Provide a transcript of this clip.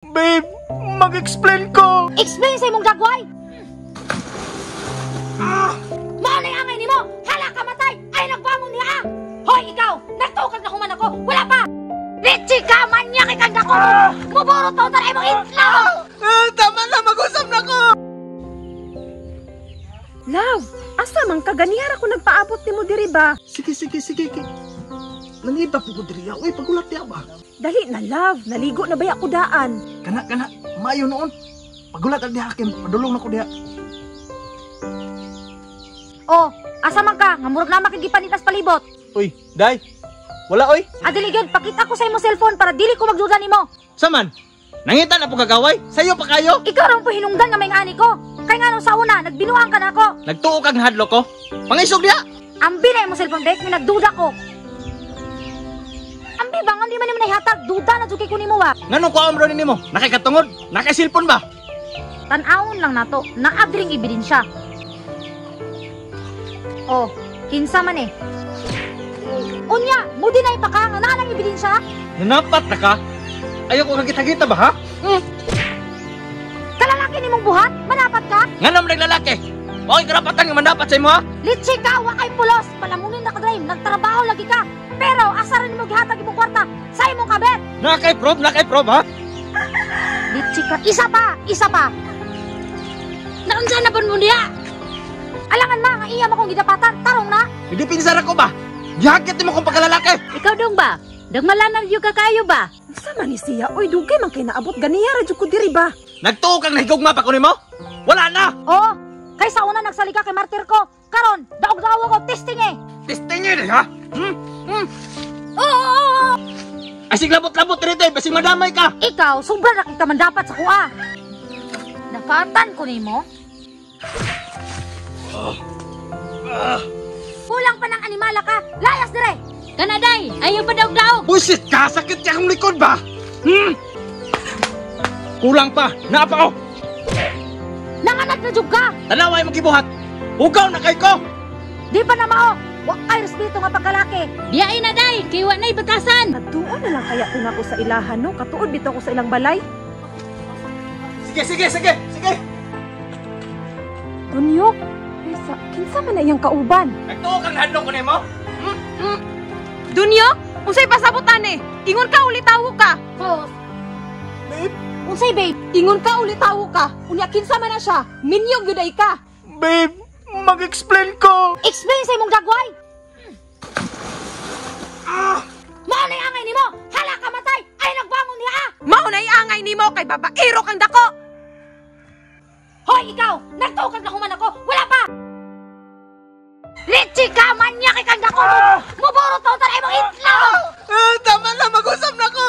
Babe, mag-explain ko. Explain sa imong dagway. Mao na angay nimo. Hala ka matay. Ay nagbangon niya. Ah. Hoy ikaw, nagtukag na human ako. Wala pa. Litsi ka manyaki kang dako. Muborot pa utan imong itlog. Ah, tama na, mag-usap na ko. Love, asa man ka ganihara ko nagpaabot nimo diri ba? Sige, sige, sige. Nangita po ko diri. Uy, pagulat niya ba? Dali na love, naligo na baya ko daan. Kana, kana, maayo noon. Pagulat ang diha akin, padulong na ko diha. Oh, asa man ka? Nga murag na makigipanitas palibot. Uy, day. Wala oy. Adili gyud, pakita ko sa imong cellphone para dili ko magduda nimo. Saman, nangita na po kagaway? Sayo pa kayo? Ikaw ra po hinungdan nga may ani ko. Kay nganong sa una nagbinuang ka na ako. Nagtuo kang hadlo ko? Pangisog diha! Ambi na imong cellphone dek, may nagduda ko. Ambi ba nga di man nimo nahihatag, duda na jud kay ko nimo wa. Nganong kuha ron nimo? Nakikatungod? Nakasilpon ba? Tan-awon lang nato, naa diring ebidensya. Oh, kinsa man eh. Unya, mo dinay pa ka nga naa nang ebidensya? Nanapat na ka? Ayaw ko kagita-gita ba ha? Kalalaki nimong buhat, manapat ka? Nga naman naglalaki? Okay karapatan nga mandapat sa imo ha? Litsi ka, wa kay pulos, palamunin na ka drive, nagtrabaho lagi ka. Pero asa rin mo gihatag imong kwarta sa imong kabet? Nakay probe ha? Litsi ka, isa pa, isa pa. Naunsa na pud mo niya? Alangan ma, nga iya mo kong gidapatan, tarong na. Hindi pinsar ako ba? Gihagit mo kong pagkalalaki! Ikaw dong ba? Dagmalanan yu ka kayo ba? Unsa man ni siya? Oy, dugay man kay naabot ganihara jud ko diri ba? Nagtuo kang nahigugma pa ko nimo? Wala na! Oo, kay sa una nagsalika kay martir ko. Karon, daog-daog ko testing eh. Testing yun eh ha? Hmm? Hmm? Oo, oo, oo. Asig labot-labot rito eh, basig madamay ka! Ikaw, sobra na kita man dapat sa kuha. Napatan ko nimo. Kulang pa ng animala ka. Layas dire. Kanaday, ayaw pa daog-daog. Bullshit ka! Sakit ka akong likod ba? Hmm? Kulang pa! Naapa ko! Nanganad na jud ka. Tanaway mo gibuhat! Hugaw na kay ko! Di pa na mao. Wa kay respeto nga pagkalaki. Biyain na day, kay wa nay batasan. Nagtuo na lang kaya kun ako sa ilahan no, katuod bitaw ko sa ilang balay. Sige, sige, sige! Sige! Tunyok, sa kinsa man na iyang kauban? Nagtuo kang hadlok ko nimo? Dunyok, unsay pasabot ani? Ingon ka ulitawo ka. Sus, Babe! unsay babe? Ingon ka ulitawo ka. Unya kinsa man na siya? Minyo gyud ay ka. Babe! Mag-explain ko! Explain sa imong dagway. Mao na angay nimo. Hala ka matay. Ay nagbangon niya. Ah. Mao na angay nimo kay babaero kang dako. Hoy ikaw, nagtukag na human ako. Wala pa. Litsi ka, manyaki kang dako. Muborot pa utan imong itlog. Ah, tama na! Mag-usap na ko!